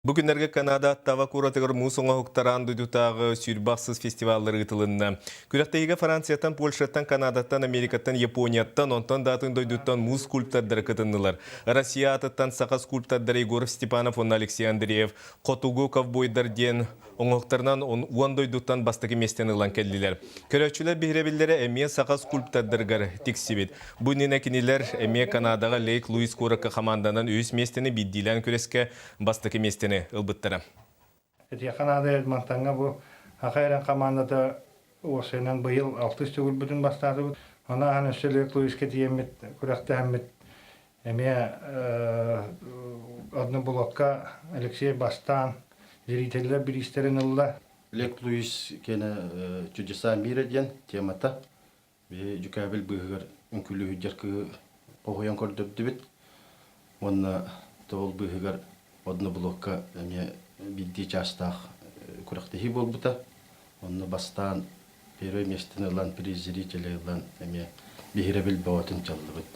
Бу күннэргэ Канада Оттава куоратыгар муус оҥоһуктар аан дойдутааҕы 26 фестиваллар ыытылынна. Күрэхтэһиигэ Францияттан, Польшаттан, Канадаттан, Америкаттан, Японияттан, онтон да атын дойдуттан муус скульптордара кытыннылар. Россия аатыттан саха скульптордара Егор Степанов уонна Алексей Андреев «Хотугу ковбойдар» диэн оҥоһуктарынан уон дойдуттан бастакы миэстэни ылан кэллилэр. Көрөөччүлэр биһирэбиллэрэ эмиэ саха скульптордарыгар тиксибит. Бу иннинэ кинилэр эмиэ Канадаҕа Лейк Луис куоракка хамаанданан үһүс миэстэни биирдиилээн күрэскэ бастакы миэстэни ылбыттара. Этиэххэ наада Эдмонтоҥҥа бу Аха эрэн хамаандата уопсайынан быйыл алтыс төгүлбүтүн бастаатыбыт. Ону аһан өссө Лейк Луиска тиийэммит күрэхтэһэммит эмиэ одно блокка Алексей бастаан зрителлэр бириистэрин ылла. Лек Луис киэнэ «Чудеса мира» диэн темата. Биһи дьүкээбил быыһыгар үҥкүүлүүһүддьэр кыыһы хоһуйан көрдөрдүбүт. Уонна тоҕул быыһыгар одно блокка эмиэ биирдии чаастаах күрэхтэһии буолбута. Онно бастаан первое миэстэни ылан, приз зрителей ылан эмиэ биһирэбил бөҕөтүн чаллыбыт.